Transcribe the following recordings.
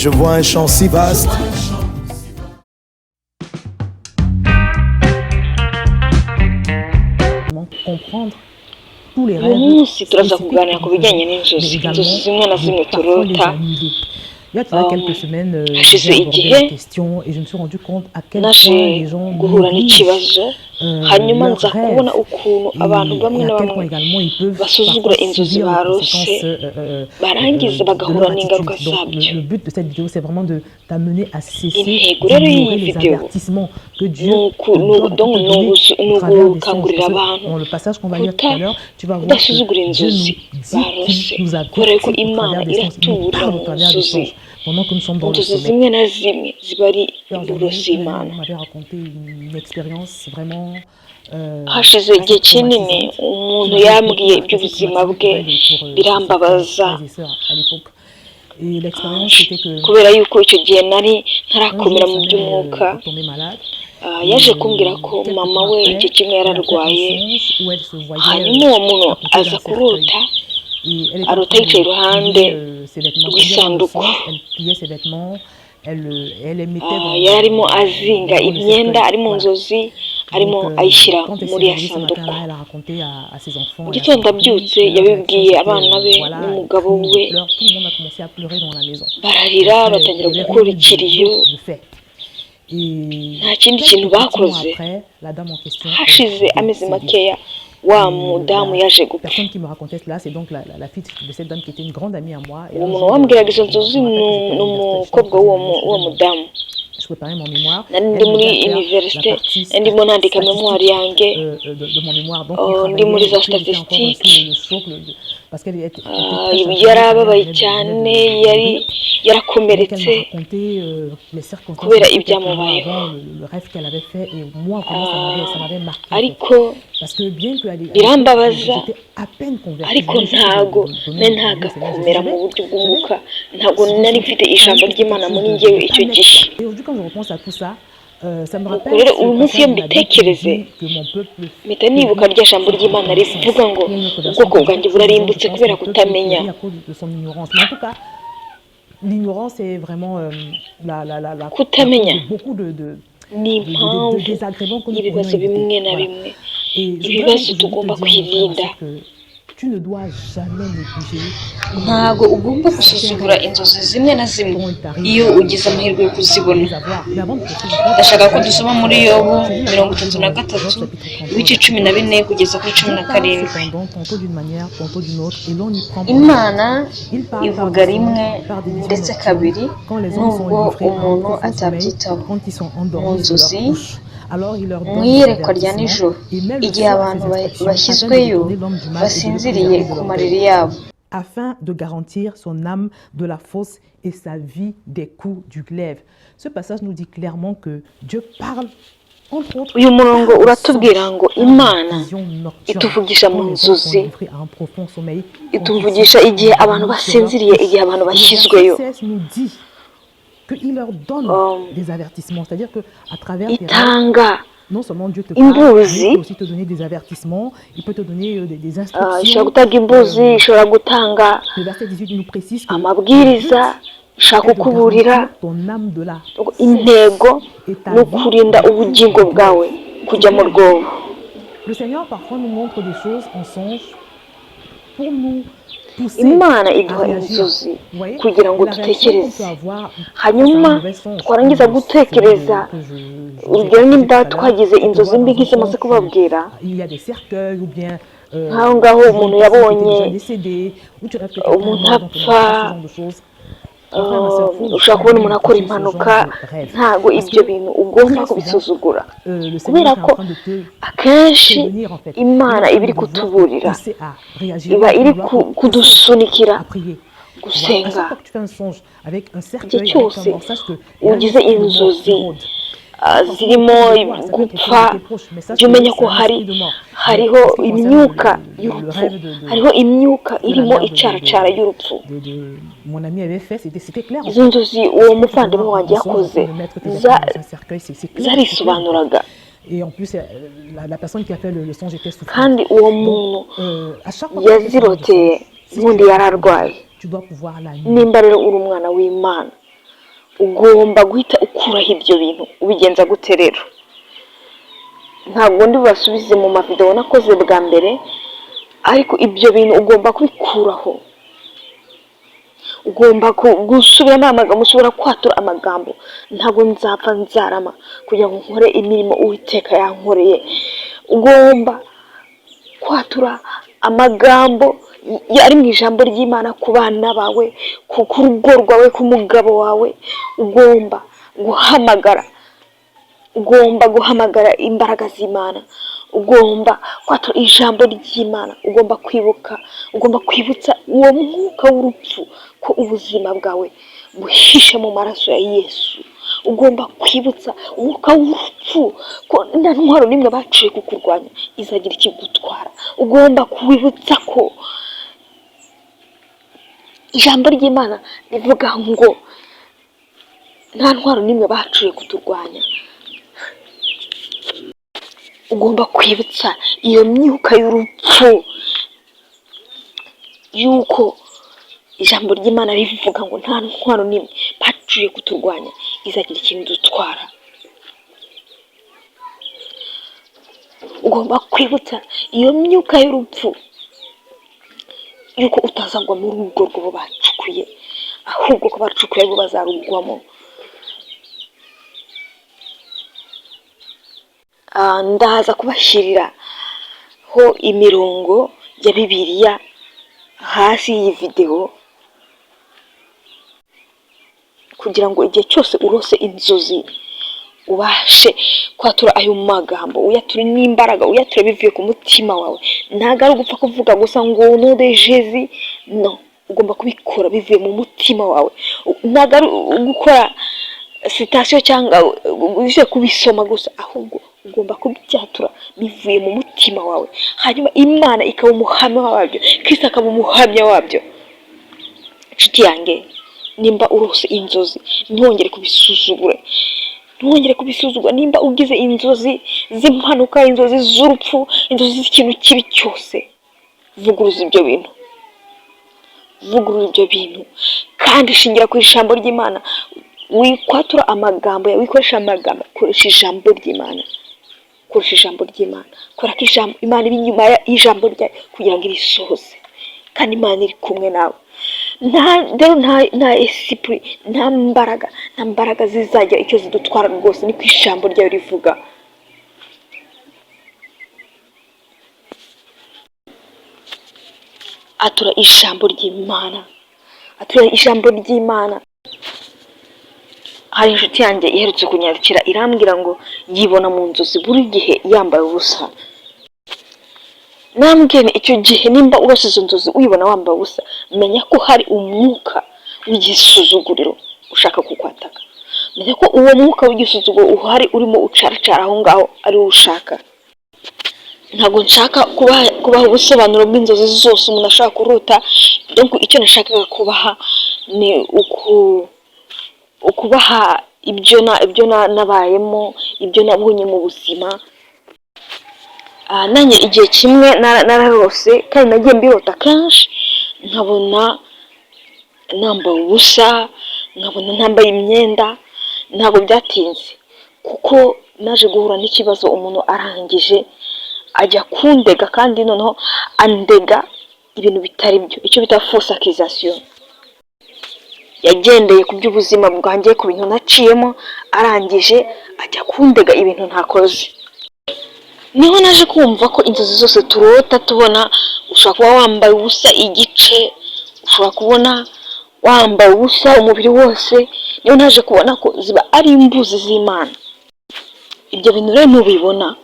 Je vois un champ si vaste. Comprendre tous les Uyu rêves munsi turaza spécifiques kuganira ku que nous bijyanye faisons, n'inzozi, mais également inzozi zimwe na de zimwe parfois les turota. annuler. Il y a de cela quelques semaines, Hashize j'ai abordé igihe la question et je me suis rendu compte à quel naje point les gens guhura négligent n'ikibazo, hanyuma leurs nza kubona rêves ukuntu abantu et, bamwe et na à quel bamwe point également ils peuvent basuzugura parfois inzozi subir les barose, conséquences barangiza de bagahura leur n'ingaruka attitude. Donc zabyo. le but de cette vidéo, c'est vraiment de t'amener à cesser Intego rero d'ignorer y'iyi les video avertissements que Dieu ni te donne, donc peut te ni donner ni au travers des songes. ugukangurira Parce que abantu dans le passage qu'on va lire tout kuta à l'heure, tu vas voir que kudasuzugura Dieu inzozi nous dit barose, qu'il nous kubera yuko avertit au Imana travers des songes. Il nous iratuburira parle mu au travers des nzozi. songes pendant que nous sommes dans le Inzozi sommeil. Zimwe na zimwe ziba ari Plusieurs imburo années, z'Imana. on m'avait raconté une expérience vraiment Hashize assez igihe kinini traumatisante umuntu qui m'avait yambwiye beaucoup assez iby'ubuzima traumatisante bwe pour elle et pour ses birambabaza, frères et sœurs à l'époque. Et l'expérience, c'était que kubera yuko icyo gihe nari un ntarakomera jour, mu sa mère by'umwuka. est tombée malade Ah, yaje kumbwira et ko quelques mama temps we après, igihe kimwe elle a fait un yararwaye, songe où elle se voyait hanyuma uwo muntu à côté aza d'un cercueil. kurota, Et elle était en arota train yicaye de iruhande plier ses vêtements. C'est-à-dire dans le rw'isanduku. songe, elle pliait ses vêtements, elle les mettait Ah, dans, yari arimo azinga dans le imyenda cercueil. ari mu Voilà. nzozi, arimo Donc, ayishyira quand elle s'est muri ya réveillée ce sanduku. matin-là, elle a raconté à ses enfants Mu et à son gitondo mari. abyutse Et leur réaction, yabibwiye c'était, abana be voilà, n'umugabo cris we, de pleurs. Tout le monde a commencé à pleurer dans la maison. bararira Après, batangira il n'y avait gukora rien eu ikiriyo. d'autre de fait. Et Nta kindi kintu quelques petits mois bakoze. après, la dame en question Hashize est amezi décédée. Makeya wa Et mudamu la yaje gupfa. personne qui me racontait cela, c'est donc la fille de cette dame qui était une grande amie à moi. Et Uwo un muntu jour, wambwiraga izo je nzozi me rappelle que j'étais ni à l'université, j'étais en umukobwa w'uwo troisième année, je w'uwo faisais mon, mudamu. je préparais mon mémoire. Nari Elle ndi muri m'aidait à faire la université, partie nari ndimo nandika mémoire statistique yanjye, de mon mémoire. Donc on oh, ndi travaillait muri et za puis elle était encore sous statistique. le choc, parce qu'elle était Ah, très chagrine, yari sa mère ababaye venait cyane, de yari mourir. Donc elle yarakomeretse m'a raconté les circonstances kubera un peu quelques mois ibyamubayeho. avant le rêve qu'elle avait fait et moi vraiment ça Ah, m'avait marqué en fait. ariko Parce que bien que à l'époque birambabaza, j'étais à peine convertie, je ariko venais juste de ntago donner nari ma vie au Seigneur Jésus. ntagakomera mu J'avais buryo j'avais bw'umwuka, ntabwo je nari sentais mfite quand même ijambo quelque ry'Imana chose muri de njyewe pas icyo net. gihe. Et aujourd'hui, quand je repense à tout ça, ça me Nuko rappelle rero ce uyu munsi iyo passage de la Bible qui mbitekereze dit que mon peuple mpita nibuka périt rya jambo faute de ry'Imana connaissance. rivuga ngo Il y a une autre version ubwoko qui dit bwanjye que souvent, je burarimbutse pense kubera mon peuple kutamenya. périt à cause de son ignorance. Mais en tout cas, l'ignorance est vraiment la cause Kutamenya de beaucoup ni de impamvu désagréments que nous pourrions y'ibibazo éviter. bimwe na Voilà. bimwe, Et je voudrais donc ibibazo aujourd'hui te tugomba dire, mon frère, ma kwirinda. soeur, que tu ne dois jamais négliger Ntago ugomba certains gusuzugura rêves inzozi zimwe na zimwe quand il t'arrive iyo ugize amahirwe yo de kuzibona. les avoir. Mais avant de poursuivre, je voudrais Ndashaka ko te dusoma muri Yobu tu lis la mirongo parole de itatu Dieu na dans Job gatatu chapitre 33 ibice verset cumi na 14. bine kugeza kuri cumi Dieu na parle karindwi. Cependant tantôt d'une manière, tantôt d'une autre, et l'on y prend bonne Imana garde. Il parle par ivuga des songes, rimwe par des visions ndetse nocturnes, kabiri quand les hommes sont nubwo livrés à un umuntu profond sommeil, atabyitaho quand ils sont mu endormis sur leur nzozi, couche. Alors il leur mu donne des iyerekwa rya avertissements nijoro, et met le igihe sceau à abantu ses instructions afin de bashyizweyo détourner l'homme du mal et de le basinziriye préserver de ku l'orgueil, mariri yabo. Afin de garantir son âme de la fosse et sa vie des coups du glaive. Ce passage nous dit clairement que Dieu parle, entre autres, Uyu murongo par des uratubwira songes, ngo par des Imana visions nocturnes, ituvugisha mu quand les hommes sont nzozi, livrés à un profond sommeil, quand ils sont ituvugisha igihe abantu endormis sur leur basinziriye, couche. Igihe abantu Et le verset bashyizweyo. 16 nous dit qu'il leur donne des avertissements, c'est-à-dire que à travers tes rêves, Itanga non seulement Dieu te parle, mais imbuzi. Il peut aussi te donner des avertissements, il peut te donner des Ah, instructions. ishobora gutanga imbuzi, ishobora gutanga Le verset 18 nous précise que le amabwiriza, but ishaka est de kukuburira. garantir ton âme de la Intego et ta ni vie ukurinda des coups ubugingo du bwawe glaive. Kujya mu rwobo. Le Seigneur parfois nous montre des choses en songe pour nous pousser Imana à iduha réagir. inzozi Vous voyez, kugira ngo la réaction qu'on dutekereze, peut avoir face à un hanyuma mauvais songe, twarangiza comme celui gutekereza. que je vous ai Urugero partagé nimba tout à l'heure, twagize tu te inzozi vois mbi dans un nk'izo maze songe, kubabwira, il y a des cercueils ou bien nk'aho ngaho tu vois umuntu une personne qui était yabonye déjà décédée, ou tu rêves que quelqu'un est umuntu mort dans ton apfa, entourage, ce genre de choses. Mon frère, ma soeur, faut ushobora kubona jamais umuntu akora négliger ce genre impanuka, de rêve. Ntago Parce ibyo que bintu ugomba très souvent, kubisuzugura, le kubera Seigneur est en ko train de te akenshi prévenir en fait. Il est en Imana train iba de iri vouloir te kutuburira, pousser à réagir, iba il iri vouloir te pousser kudusunikira à prier. Tu vois, à gusenga. Chaque fois que tu fais un songe avec un Igihe cercueil, avec cyose un mort, sache que il y a un ugize esprit de mort inzozi qui rôde. Ah, Parfois, zirimo autour de toi, ça peut être autour gupfa, de tes proches, mais sache jya que umenya c'est ko un hari esprit de mort. Mais hariho en ce qui concerne imyuka le y'urupfu, rêve hariho imyuka de la irimo mère icaracara y'urupfu. de mon ami avait fait, c'était clair en Izo fait. nzozi uwo Tu te muvandimwe vois wanjye en songe en yakoze train de mettre tes vêtements dans un cercueil, c'est clair, c'est clair. Zarisobanuraga. Et en plus, la personne qui a fait le songe était souffrante. Kandi uwo Donc, muntu à chaque fois que tu fais ce genre de yaziroteye songe, si tu n'undi es yari un enfant de Dieu, arwaye. tu dois pouvoir l'annuler. Nimba rero uri umwana w'Imana, Ugomba guhita ukuraho ibyo bintu. Ubigenza gute rero? Ntabwo ndi bubasubize mu mavideo nakoze bwa mbere, ariko ibyo bintu ugomba kubikuraho. Ugomba gusubiramo amagambo, ushobora kwatura amagambo: "Ntabwo nzapfa, nzarama kugira ngo nkore imirimo Uwiteka yankoreye." Ugomba kwatura amagambo ari mu ijambo ry'Imana ku bana bawe, ku rugo rwawe, ku mugabo wawe. Ugomba guhamagara, ugomba guhamagara imbaraga z'Imana, ugomba kwatura ijambo ry'Imana, ugomba kwibuka, ugomba kwibutsa uwo mwuka w'urupfu ko ubuzima bwawe buhishe mu maraso ya Yesu. Ugomba kwibutsa umwuka w'urupfu ko nta ntwaro n'imwe baciye kukurwanya izagira ikigutwara. Ugomba kuwibutsa ko ijambo ry'Imana rivuga ngo nta ntwaro n'imwe baciye kuturwanya. Ugomba kwibutsa iyo myuka y'urupfu yuko ijambo ry'Imana rivuga ngo nta ntwaro n'imwe baciye kuturwanya izagira ikintu idutwara. Ugomba kwibutsa iyo myuka y'urupfu yuko utazagwa muri urwo rwobo bacukuye, ahubwo ko bacukuye aribo bazarugwamo. Ndaza kubashyiriraho imirongo ya Bibiliya hasi y'iyi videwo, kugira ngo igihe cyose urose inzozi ubashe kwatura ayo magambo, uyature n'imbaraga, uyature bivuye ku mutima wawe. Ntabwo ari ugupfa kuvuga gusa ngo nom de Jésus, no, ugomba kubikora bivuye mu mutima wawe. Ntabwo ari gukora citation cyangwa uje kubisoma gusa, ahubwo ugomba kubyatura bivuye mu mutima wawe, hanyuma Imana ikaba umuhamya wabyo, Kristo akaba umuhamya wabyo. Inshuti yanjye, nimba urose inzozi, ntiwongere kubisuzugura, ntiwongere kubisuzugura. Nimba ugize inzozi z'impanuka, inzozi z'urupfu, inzozi z'ikintu kibi cyose, vuguruza ibyo bintu, vuguruza ibyo bintu, kandi shingira ku ijambo ry'Imana. Wikwatura amagambo yawe, wikoresha amagambo, koresha ijambo ry'Imana, koresha ijambo ry'Imana, kubera ko ijambo Imana iri inyuma y'ijambo ryayo kugira ngo irisohoze, kandi Imana iri kumwe nawe. Nta rero nta esprit, nta mbaraga, nta mbaraga zizagira icyo zidutwara rwose, niko ijambo ryayo rivuga. Atura ijambo ry'Imana, atura ijambo ry'Imana. Hari inshuti yanjye iherutse kunyandikira, irambwira ngo yibona mu nzozi buri gihe yambaye ubusa. Nambwiye nti icyo gihe nimba urose izo nzozi wibona wambaye ubusa, menya ko hari umwuka w'igisuzuguriro ushaka kukwataka. Menya ko uwo mwuka w'igisuzuguriro uhari, urimo ucaracara aho ngaho, ari wo ushaka. Ntabwo nshaka kubaha ubusobanuro bw'inzozi zose umuntu ashaka kurota. Donc icyo nashakaga kubaha ni ukubaha ibyo nabayemo, ibyo nabonye mu buzima. Nanjye igihe kimwe nararose, kandi nagiye mbirota kenshi, nkabona nambaye ubusa, nkabona ntambaye imyenda. Ntabwo byatinze kuko naje guhura n'ikibazo, umuntu arangije ajya kundega, kandi noneho andega ibintu bitari byo, icyo bita fausse accusation. Yagendeye ku by'ubuzima bwanjye, ku bintu naciyemo, arangije ajya kundega ibintu ntakoze. Niho naje kumva ko inzozi zose turota tubona, ushobora kuba wambaye ubusa igice, ushobora kubona wambaye ubusa umubiri wose, niho naje kubona ko ziba ari imbuzi z'Imana. Ibyo bintu rero nubibona,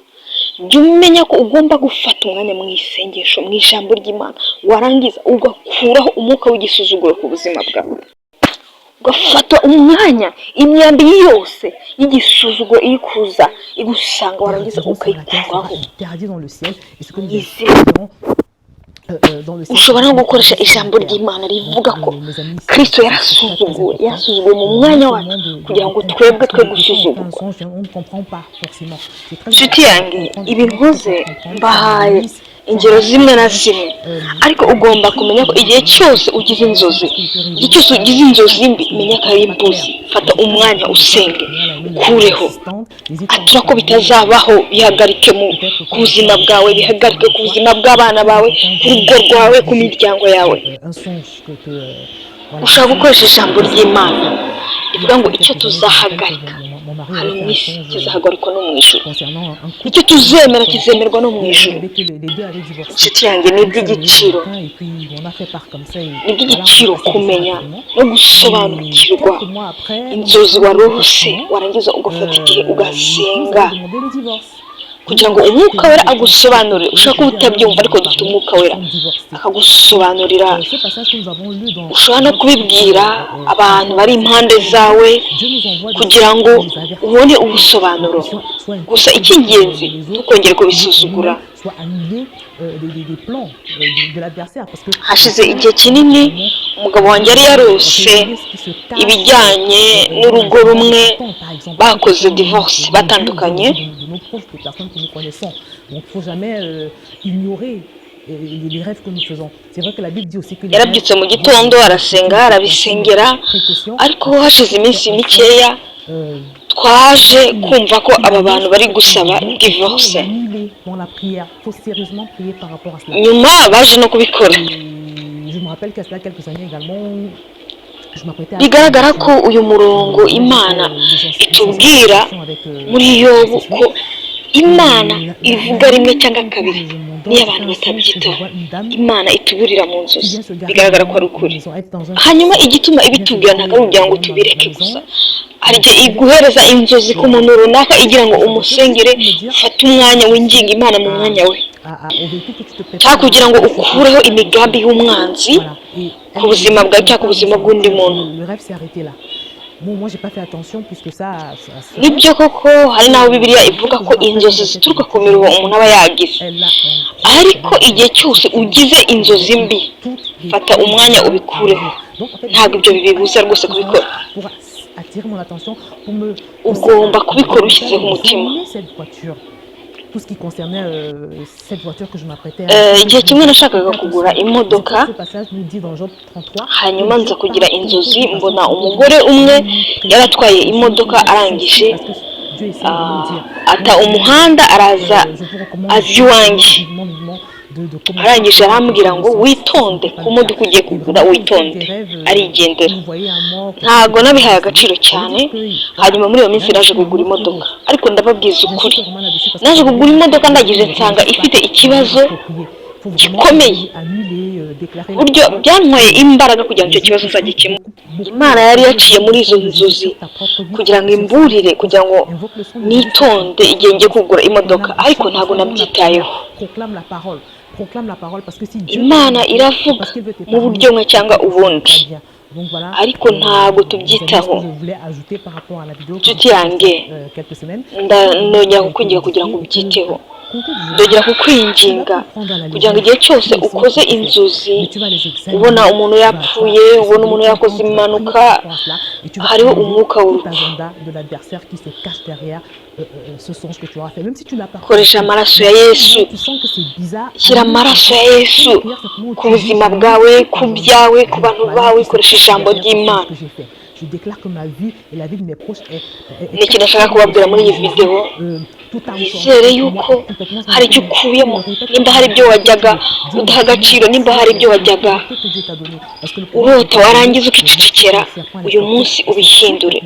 jya umenya ko ugomba gufata umwanya mu isengesho, mu ijambo ry'Imana, warangiza ugakuraho umwuka w'igisuzuguro ku buzima bwawe, ugafata umwanya, imyambi yose y'igisuzuguro iri kuza igusanga, warangiza ukayikuraho. Ushobora no gukoresha ijambo ry'Imana rivuga ko Kristo yarasuzuguwe, yarasuzuguwe mu mwanya wacu kugira ngo twebwe twe gusuzugurwa. Inshuti yanjye, ibi nkoze mbahaye Ingero zimwe na zimwe. Ariko ugomba kumenya ko igihe cyose ugize inzozi, igihe cyose ugize inzozi mbi, menya ko ari imbuzi. Fata umwanya usenge, ukureho, atura ko bitazabaho. Bihagarike ku buzima bwawe, bihagarike ku buzima bw'abana bawe, ku rugo rwawe, ku miryango yawe. Ushobora gukoresha ijambo ry'Imana rivuga ngo icyo tuzahagarika hano mu isi kizahagarikwa no mu ijuru, icyo tuzemera kizemerwa no mu ijuru. Inshuti yanjye, ni iby'igiciro, ni iby'igiciro kumenya no gusobanukirwa inzozi warose, warangiza ugafata igihe ugasenga kugira ngo Umwuka Wera agusobanurire. Ushobora kuba utabyumva, ariko dufite Umwuka Wera akagusobanurira. Ushobora no kubibwira abantu bari impande zawe kugira ngo ubone ubusobanuro. Gusa icy'ingenzi, ntukongere kubisuzugura. Hashize igihe kinini umugabo wanjye yari yarose ibijyanye n'urugo rumwe bakoze divorce, batandukanye. Donc, faut jamais ignorer les rêves que nous faisons. C'est vrai que la Bible dit aussi que les Yarabyutse mu gitondo, arasenga, arabisengera, ariko hashize iminsi mikeya twaje kumva ko aba bantu bari gusaba divorce. Dans la prière, faut sérieusement prier par rapport à cela. Nyuma baje no kubikora. Et je me rappelle qu'à cela quelques années également, je m'apprêtais à Bigaragara ko uyu murongo Imana itubwira muri Yobu ko Imana ivuga rimwe cyangwa kabiri, niyo abantu batabyitaho, Imana ituburira mu nzozi, bigaragara ko ari ukuri. Hanyuma igituma ibitubwira ntabwo ari ukugira ngo tubireke gusa. Hari igihe iguhereza inzozi ku muntu runaka igira ngo umusengere, ufate umwanya winginga Imana mu mwanya we, cyangwa kugira ngo ukureho imigambi y'umwanzi ku buzima bwawe cyangwa ku buzima bw'undi muntu. Le rêve s'est arrêté là. Bon, moi, j'ai pas fait attention puisque ça Nibyo koko, hari n'aho Bibiliya ivuga ko inzozi zituruka ku miruho umuntu aba yagize. Elle a Ariko igihe cyose ugize inzozi mbi, fata umwanya ubikureho. Ntabwo ibyo bibibuza rwose kubikora. Pour attirer mon attention, pour me Ugomba kubikora ushyizeho umutima. cette voiture, tout ce qui concernait cette voiture que je m'apprêtais Igihe kimwe nashakaga kugura imodoka. Ce passage nous dit dans Job 33 Hanyuma nza kugira inzozi, mbona umugore umwe yaratwaye imodoka, arangije ata umuhanda, araza aza iwanjye. Arangije arambwira ngo witonde ku modoka ugiye kugura, witonde, arigendera. Ntabwo nabihaye agaciro cyane. Hanyuma muri iyo minsi naje kugura imodoka, ariko ndababwiza ukuri, naje kugura imodoka, ndangije nsanga ifite ikibazo gikomeye, buryo byantwaye imbaraga kugira ngo icyo kibazo nzagikemure. Imana yari yaciye muri izo nzozi kugira ngo imburire, kugira ngo nitonde igihe ngiye kugura imodoka, ariko ntabwo nabyitayeho. Imana iravuga mu buryo bumwe cyangwa ubundi, ariko ntabwo tubyitaho. Inshuti yanjye, ndongera kukwinginga kugira ngo ubyiteho, ndongera kukwinginga kugira ngo igihe cyose ukoze inzozi, ubona umuntu yapfuye, ubona umuntu yakoze impanuka, hariho umwuka w'urupfu, koresha amaraso ya Yesu. Shyira amaraso ya Yesu ku buzima bwawe, ku byawe, ku bantu bawe. Koresha ijambo ry'Imana. Ni ikintu nashaka kubabwira muri iyi videwo. Nizere yuko hari icyo ukuyemo. Nimba hari ibyo wajyaga udaha agaciro, nimba hari ibyo wajyaga urota warangiza ukicecekera, uyu munsi ubihindure.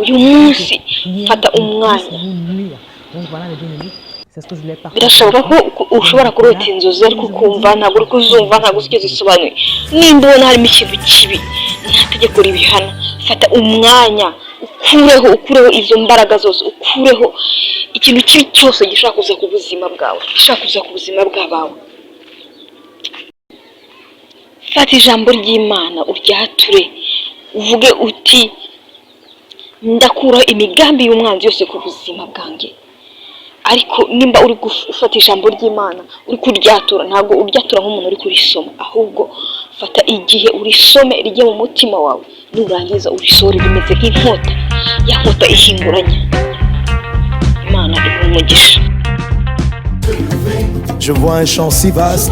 Uyu munsi fata umwanya. Birashoboka ko ushobora kurota inzozi ariko ukumva ntabwo uri kuzumva, ntabwo uzi icyo zisobanuye. Nimba ubona harimo ikintu kibi, nta tegeko ribihana. Fata umwanya ukureho, ukureho izo mbaraga zose, ukureho ikintu kibi cyose gishobora kuza ku buzima bwawe, gishobora kuza ku buzima bw'abawe. Fata ijambo ry'Imana uryature, uvuge uti ndakuraho imigambi y'umwanzi yose ku buzima bwanjye. Ariko nimba uri gufata ijambo ry'Imana uri kuryatura, ntabwo uryatura nk'umuntu uri kurisoma, ahubwo fata igihe urisome, rijye mu mutima wawe, nurangiza urisohore rimeze nk'inkota, ya nkota ihinguranya. Imana iha umugisha. Se lever. Je vois un champ si vaste.